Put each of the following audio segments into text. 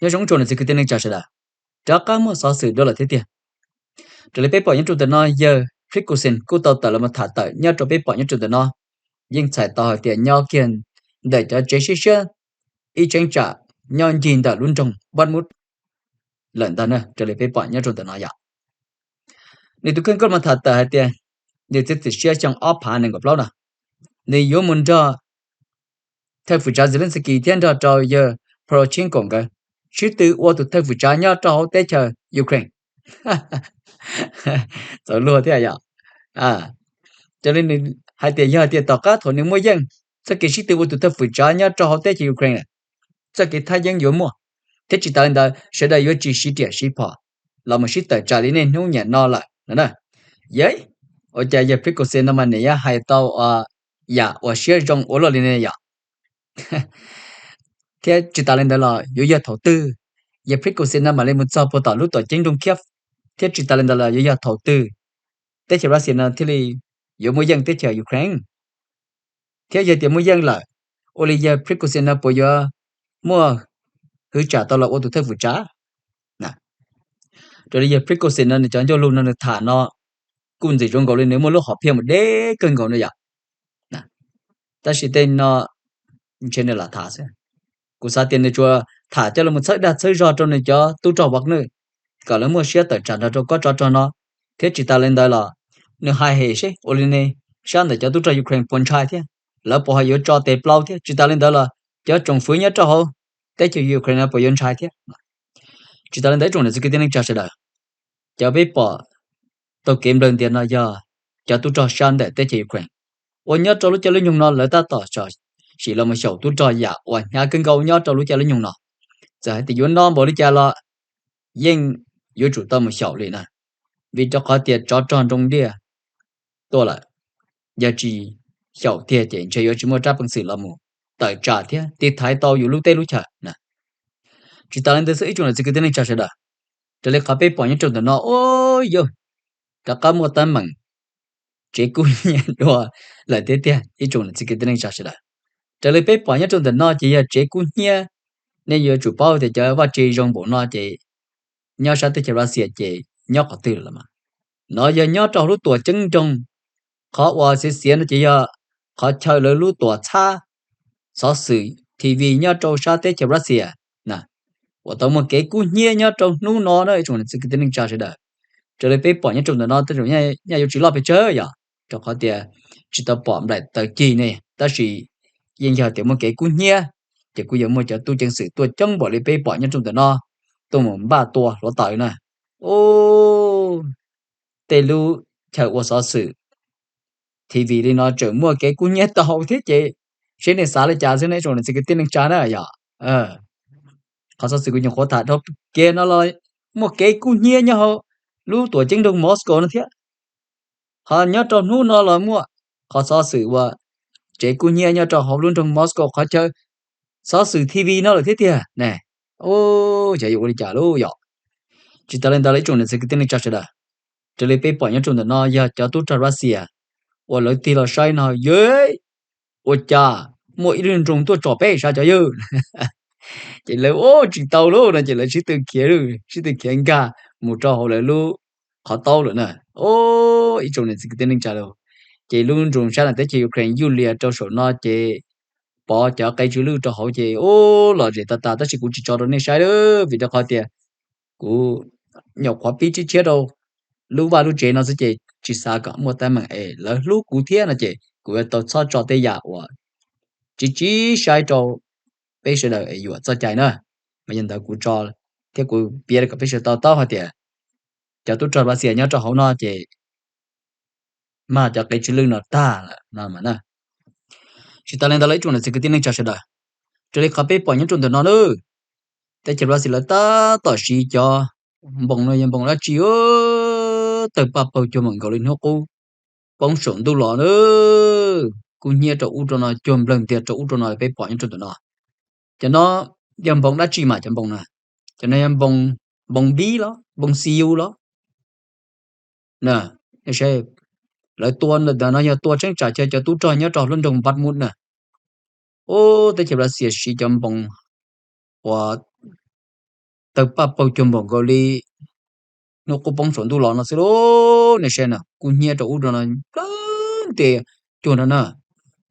Nyob zoo tsoom niam txiv kwv tij neej tsa sawv daws, rov qab muaj xov xwm dua lawm thiab tiag. Raws li peb pom nyob rau ntawm no, yawg Prigozhin kuj tau tawm los mus tham tawm nyob rau peb pom nyob rau ntawm no, yeej txhais tau hais tias nyob kiag ntawm cov tsev siab siab ib cheeb tsam nyob ncig ntawm lub nroog Bakhmut lawm ntag na. Raws li peb pom nyob rau ntawm no yom, nws tus kheej kuj los tham tawm hais tias nws txiav txim siab xyoo ob phav nees nkaum plaub no, nws yuav mus nrog thawj fwm tsav Zelensky thiab nrog rau yawg Poroshenko nkawd sib tw ua tus thawj fwm tsav nyob rau hauv teb chaws Ukraine. Txaus luag thiab yom. Raws li nws hais tias yog tias tom qab thaum nws muaj yeej txoj kev sib tw ua tus thawj fwm tsav nyob rau hauv teb chaws Ukraine, txoj kev thaj yeeb yuav muaj, thiab tsis tas li ntawd sawv daws yuav tsis siv riam siv phom los mus sib tawm tsam li niaj hnub niam no lawm no na. Yog, ua cas yawg Prigozhin no mas nws yuav hais tau yam uas siab zoo ua luaj li ne yom? Thiab tsis tas li ntawd los yuav yog thaum twg yawg Prigozhin no mam li mus txog puag tom lub tuam ceeb nroog Kyiv, thiab tsis tas li ntawd los yuav yog thaum twg teb chaws Russia no thiaj li yuav muaj yeej teb chaws Ukraine? Thiab yog tias muaj yeej lawm, ua li yawg Prigozhin no puas yuav muaj hwv tsam tau los ua tus thawj fwm tsav? Raws li yawg Prigozhin no nws cov ncauj lus no nws tham no kuj ntxim zoo nkaus li nws muaj lub hom phiaj mus deb kawg nkaus no yom. Tab sis tej no ntshe nws lam tham xwb. Kuv xav tias nws tsuas tham coj los mus txhawb dag txhawb zog rau nws cov tub rog Wagner kom lawv muaj siab tawm tsam nrog rau kob tsov rog no, thiab tsis tas li ntawd los nws hais hem seb ua li ne, sab ntawm cov tub rog Ukraine puas ntshai thiab, lawv puas ho yuav tso tes plaub thiab, tsis tas li ntawd los cov tsoom fwv nyob rau hauv teb chaws Ukraine no puas yuav ntshai thiab. Tsis tas li ntawd ib tsoom niam txiv kwv tij neej tsa sawv daws, cov peb pom taug kev nplawg ntias no yog cov tub rog sab ntawm teb chaws Ukraine uas nyob rau lub caij lub nyoog no lawv tab tom tso sim los mus xyaum tub rog yam uas hnyav kawg nkaus nyob rau lub caij lub nyoog no. Txawm hais tias yuav no npaum li cas los yeej yuav tsum tau mus xyaum li na, vim rau qhov tias tsov rog nroo liaj tuaj lawm, yog tsis xyaum tiag ces ntshe yuav tsis muaj rab peev xwm los mus tawm tsam thiab tiv thaiv tau yus lub teb lub chaws na. Tsis tas li ntawd xwb ib tsoom niam txiv kwv tij neej tsa sawv daws, raws li qhov peb pom nyob rau ntawm no, ua yog rov qab muaj teeb meem tsev kub hnyiab dua lawm thiab tiag ib tsoom niam txiv kwv tij neej tsa sawv daws. Raws li peb pom nyob rau ntawm no ces yog tsev kub hnyiab, nej yuav tsum paub tias cov vaj tse zoo npaum no ces nyob sab teb chaws Russia ces nyob qhov twg lawm mas. No yog nyob rau hauv lub tuam ceeb nroog, qhov uas xiav xiav no ces yog qhov chaw lawv lub tuam txhab xov xwm T V nyob rau sab teb chaws Russia na, uas tau muaj kev kub hnyiab nyob rau hnub no na ib tsoom niam txiv kwv tij neej tsa sawv daws. Raws li peb pom nyob rau ntawm no tej zaum nyaj yuav tsis loj pes tsawg yom, rau qhov tias tsis tau pom nplaim taws cig ne, tab sis yeej yog tias muaj kev kub hnyiab ces kuj yuav muaj cov tub ceev xwm tuaj coob npaum li peb pom nyob rau ntawm no tuaj mus npaj tua hluav taws na. Ub, tej lub chaw ua xov xwm T V li no tseem muaj kev kub hnyiab tau thiab ces seb nej xav li cas xwb ne ib tsoom niam txiv kwv tij neej tsa na yom. Qhov xov xwm kuv nyuam qhuav tham dhau kiag no los muaj kev kub hnyiab nyob hauv lub tuam ceeb nroog Moscow no thiab. Ho nyob rau hnub no los muaj qhov xov xwm uas tsev kub hnyiab nyob rau hauv lub nroog Moscow qhov chaw xov xwm T V no lawm thiab tiag ne. Ub, xyov yuav ua li cas lauj yom. Tsis tas li ntawd los ib tsoom niam txiv kwv tij neej tsa sawv daws, raws li peb pom nyob rau ntawm no yog cov tub rog Russia uas lawv tig los saib no, yog ua cas muaj ib lub nroog tuaj tsom peb sav cov yawg. Ces lawv ua tsis tau lauj no ces lawv sib tw khiav, sib tw khiav nkag mus rau hauv lawv lub qhov taub lawm na. Ub, ib tsoom niam txiv kwv tij neej tsa lauj, ces lub nroog sab ntawm teb chaws Ukraine yuj lias rau saum no ces pov cov qe tsw lwj rau hauv ces ub lom zem tas tas tab sis kuv tsis tso rau nej saib lawm vim rau qhov tias kuv nyuam qhuav pib tshiab tshiab rau lub vaj lub tsev no xwb ces tsis xav kom muaj teeb meem es lawv hlub kuv thiab no ces kuv yuav tau txhob tso tej yam uas tsis tsis saib rau peb sawv daws es yuam txoj cai na. Mas yog ntawd kuv tso thiab kuv piav kom peb sawv daws tau taub hais tias cov tub rog Russia nyob rau hauv no ces mag cov qe tsw lwj no tag lawm no mas na. Tsis tas li ntawd los ib tsoom niam txiv kwv tij neej tsa sawv daws, raws li qhov peb pom nyob rau ntawm no na, teb chaws Russia lawv tab tom siv cov npoos no yog npoos dab tsi tawg paj paug cuag mam nkaus li hnub qub poob saum ntuj los na, kub hnyiab rau ub rau no cuag nplawg ntiag rau ub rau no peb pom nyob rau ntawm no. Cov no yog npoos dab tsi mas cov npoos no, cov no yog npoos, npoos npib los npoos xiu los na. Lawv tua ntawm no yog tua cheeb tsam chaw cov tub rog nyob rau lub nroog Bakhmut na. Ub, teb chaws Russia siv cov npoos uas tawg paj paug cuag npaum nkaus li hnub qub poob saum ntuj los no xwb lauj. Nej saib na, kub hnyiab rau ub rau no, plab nti cuag no na.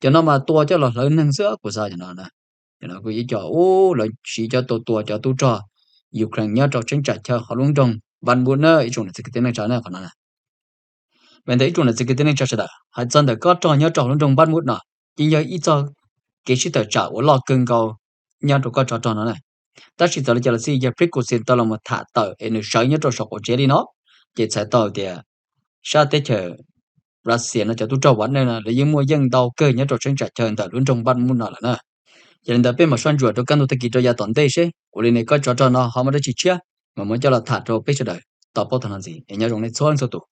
Cov no mas tua coj los hlawv neeg xwb kuv xav cov no na. Cov no kuj ib co ub lawv siv coj tua tua cov tub rog Ukraine nyob rau cheeb tsam chaw hauv lub nroog Bakhmut na ib tsoom niam txiv kwv tij neej tsa na qhov no na. Mas ntawm ib tsoom niam txiv kwv tij neej tsa sawv daws, hais txog ntawm kob rog nyob rau hauv lub nroog Bakhmut no, ces yog ib txog kev sib tawm tsam uas loj kawg nkaus nyob rau kob tsov rog no na. Tab sis txawm li cas los xij yawg Prigozhin tau los mus tham tawm es nws sawv nyob rau saum qaum tsev li no, ces txhais tau tias sab teb chaws Russia no cov tub rog Wagner no lawv yeej muaj yeej ntau kawg nyob rau cheeb tsam chaw ntawm lub nroog Bakhmut no lawm na. Yog li ntawd peb mam soj ntsuam rau kaj ntug tag kis rau yav tom ntej seb ua li ne kob tsov rog no ho muaj dab tsi tshiab mas mam coj los tham rau peb sawv daws tau paub tag no ntxiv es nyob zoo nej txhua leej txhua tus.